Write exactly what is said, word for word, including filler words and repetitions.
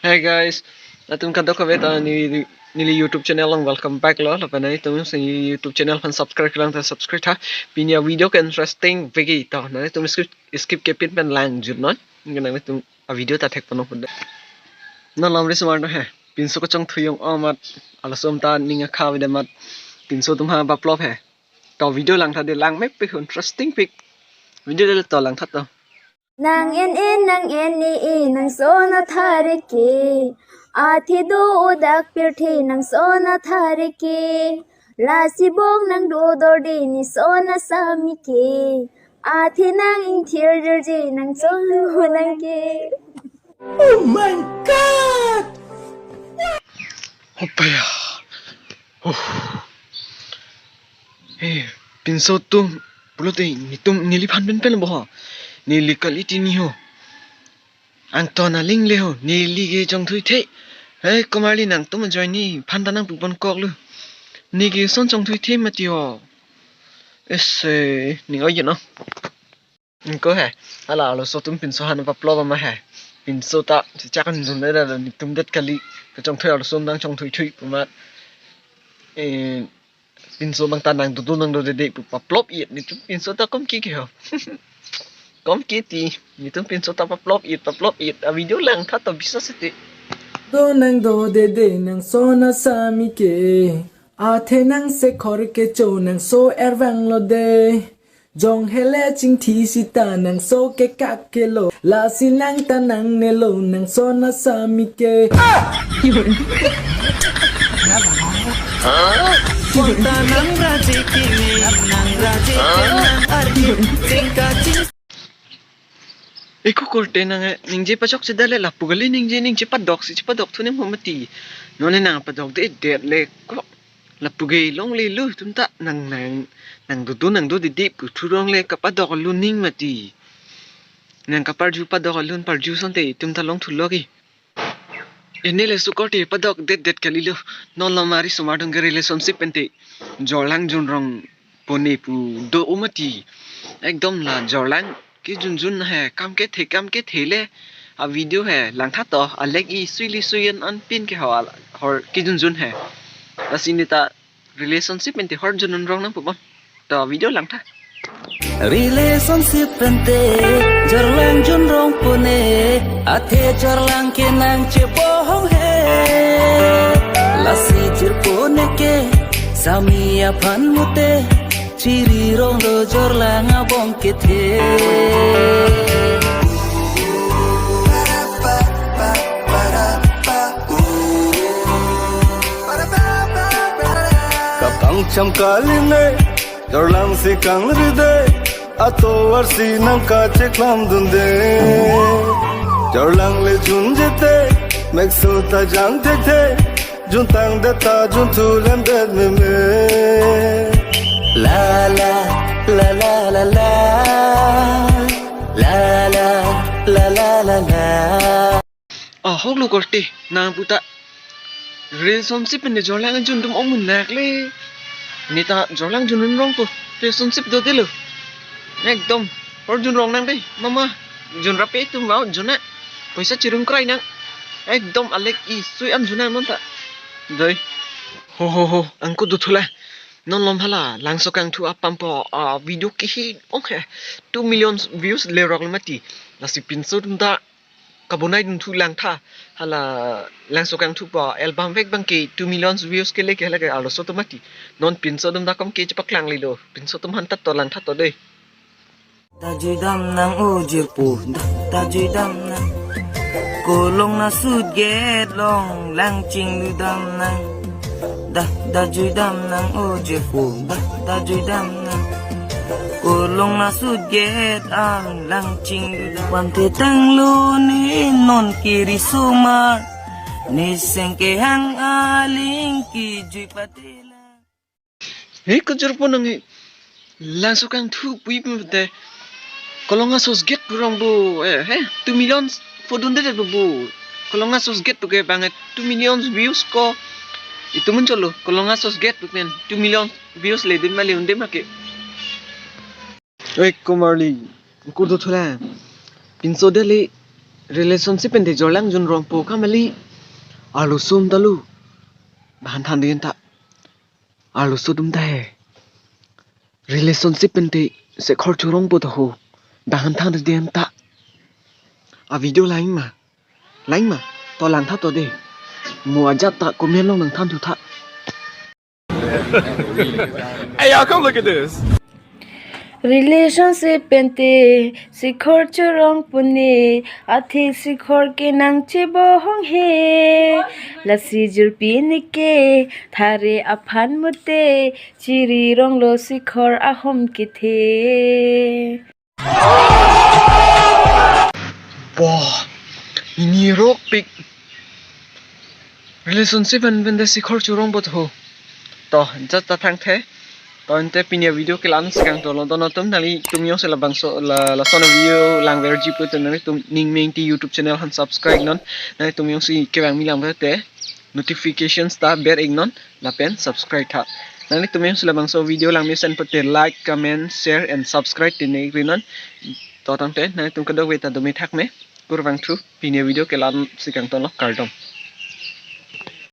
Hey guys, latum kadokave ta neli, neli YouTube channel along welcome back lo. Lapen nanglitum si YouTube channel aphan subscribe lang ta subscribe tha. Pini a-video ke interesting vegi to. Nanglitum skip, skip kepin pen lang jut non. Nang nanglitum a-video ta thek pano pun. Non lom ri sumar no he. Pinso kachongthui ong amat, arloso atum ta ning akha avedet amat, pinso atum ha paplop he. To video lang tha de, lang mepik, interesting pik. Video de to lang tha to. Nang en en, nang en ni e, nang son athare ke. Athe do-o dak pirthe, nang son athare ke. Lasi bong nang do dorde, ne son asami ke. Athe nang ingthir jirje, nang chonghu nang ke. Oh my God! Hopaya. Oh. Hey, pinso atum, pulote netum neliphan pen pen bo ho. Neli kali tini ho. Angton aling le ho, neli ke chongthui the. Hey, komarli nangtum ajoine nephan ta nangpu pon kok lo. Ne ke son chongthui the mati ho. Ese, ning oi no. Ingko he, hala arloso atum pinso aphan paplop ama he. Pinso ta, si chak an dun le da, netum det kali, kachongthui arloso atum dang chongthui thui pu amat. Eh, pinso abang ta nang dodo nang dodede pu paplop-et, netum pinso ta kom ke ke ho. Kom ke ti, netum pinso ta paplop-et, paplop-et, a-video lang tha to bisa sete. Do nang dodede, nang son asami ke. Athe nang sekhor kecho, nang so ervang lo de. Jong hele chingthi sita nang so kekak ke lo. Lasi nang ta nangne lo, nang son asami ke. Bonta nang raje keme, nang raje ke nang arke, singka ching. Eko korte nang, eh, ningje pachok chedale lapu kali ningje, ningje padok si chepadok thu ne mo mati. Non ne nang padokdedet le ko. Lapu ke longle lo atum ta nang nang nang dodo nang dodede pu thu rong le kapadok alun ning mati. Nang kaparju padok alun parju asonte atum ta long thu lo ke. Ene le su korte padokdedet kali lo. Non lom ari sumar atum ke relationship ente jorlang junrong pone pu do-o mati. Ekdom la jorlang kejunjun he, kam kethe kam kethe le a-video he lang tha to, alek i sui li sui an an pin ke ho, al hor kejunjun he. Lasi ne ta relationship ente hor junrong nangpu pon. To video lang tha. Relationship ente jorlang junrong pone, athe jorlang ke nang chebohong he. Lasi jirpo ne ke sami aphan mute, chiri rong do jorlang abong kethe. Kapangcham kali ne, jorlang si kangri de, atovar si nang kacheklam dunde. Jorlang le junje te, mekso ta jang thekthe, juntang det ta junthu lemdet meme. La la, la la la la. La la, la la la la. Ahok lo korte, nangpu ta relationship ne jorlang jun atum ongmun nak le. Ne ta jorlang junrong pu relationship dodelo. Ekdom hor junrong nang dei, mama. Junrape atum mau jun na. Poisa chirum krai nang. Ekdom alek i sui an jun nang non ta. Dei. Ho ho ho, angko do thu la. Non lom hala, Langso Kangthu apam po, ah, video kehi ong he. Two million views lerok le mati. Lasi pinso atum ta kabonai dun thu lang tha. Hala Langso Kangthu po album vek abang ke two million views kele ke hala ke arloso atum mati. Non pinso atum ta kom ke chepaklang lilo. Pinso atum aphan ta to lang tha to dei. Da jui dam nang o jirpo, da, da jui dam nang. Kolong na sut get long lang chinglu dam nang. Da, da jui dam nang o jirpo, da, da jui dam nang. Kolong na sut get an lang chinglu dam. Wan te tanglo ne non kiri sumar. Ne seng kehang aling kejui pate lang. He kujur po nang he. Langso Kangthu pui pute. Kolong asos get purong bo. Eh, he, two million pho dunde bo bo. Kolong asos get puke bang two million views ko. Itum mun cholo. Kolong asos get puke two million views le dun ma le unde ma ke. Oi komarli, angko do thu la. Pinso dali Relationship pen te Jorlang Jun Rongpo kamali. Arloso atum ta lo. Bang than dei ta. Arloso atum ta he. Relationship pen te Sikhor Churongpo ta ho. Bang than dei ta. A video lang ma. Lang ma. To lang tha to dei. Mo ajat ta comment along nang than thu tha. Hey, y'all, come look at this. Relationship pen te Sikhor Churongpo ne, athe Sikhor ke nangchebohong he. Lasi jirpi ne ke thare aphan mute, chiri ronglo Sikhor ahom kethe. Boh, ini rokpik. Relationship pen pen te Sikhor Churongpo ta ho. To, jat ta thang the. To ante pini a video ke la-an si kangtonlo, to nangtum nanglitum jongsi labangso la lason a video langverji pu te nangtum Ning Mengti YouTube channel aphan subscribe non. Nanglitum jongsi kevang mi lang te notifications ta ber ik non lapen subscribe tha. Nanglitum jongsi labangso video lang mesen pu te like, comment, share and subscribe te ne ri non. To tangte nanglitum kadokave ta dome thak me. Kurvangthu, pini a video ke la-an si kangtonlo, kardom.